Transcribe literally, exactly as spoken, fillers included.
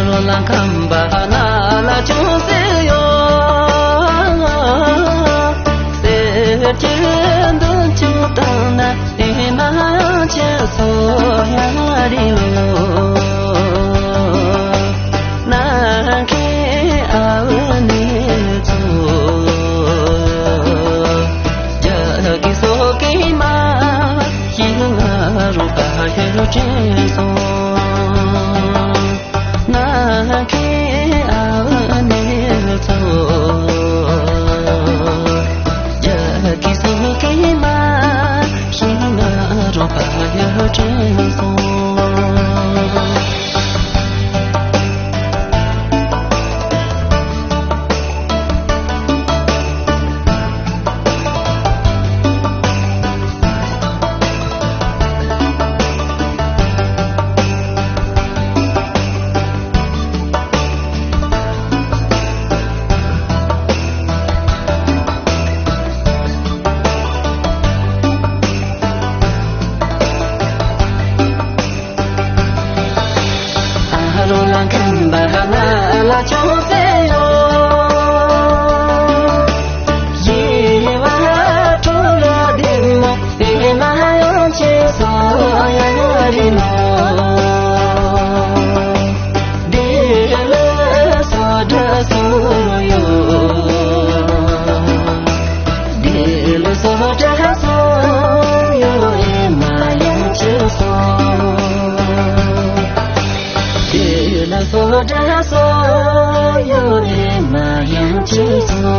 རོ་ལ་ཁམས་པ་ན་ལ་ཅུང་ཟད་ཡོད། སེར་སྐྱའི་འདོད་ཆུང་བཏང་ན་ཨེ་མ་ཡང་ཁྱེད་སོ་ཡ་རི་ལོ། ནམ་མཁའི་ཨ་བུ་ནེ་ཚོ། རྒྱ་གི་སོ་གི་མ་ཤི་ང་རུ་ཁ་ཡོད་དྲན་སོང་། ནམ་མཁའི་ཨ་བུ་ནེ་ཚོ། རྒྱ་གི་སོ་གི་མ་ཤི་ང་རུ་ཁ་ཡོད་དྲན་སོང་། ཨ་རོ་ལ་ཁམས་པ་ན་ལ་ཅུང་ཟད་ཡོད། ཡེ་བ་ཀྲོ་ལ་དེ་མོ་དེ་མ་ཡོང་ཆེ་སོ་ཡ་རི་མོ། དེ་ལ་སོ་འདྲ་སོ་ཡོད། དེ་ལ་སོ་འདྲ་སོ་ཡོད་ཨེ་མ་ཡང་ཆེ་སོ། དེ་ལ་སོ་འདྲ་སོ་ཡོད་ཨེ་མ་ཡང་ཆེ་སོ།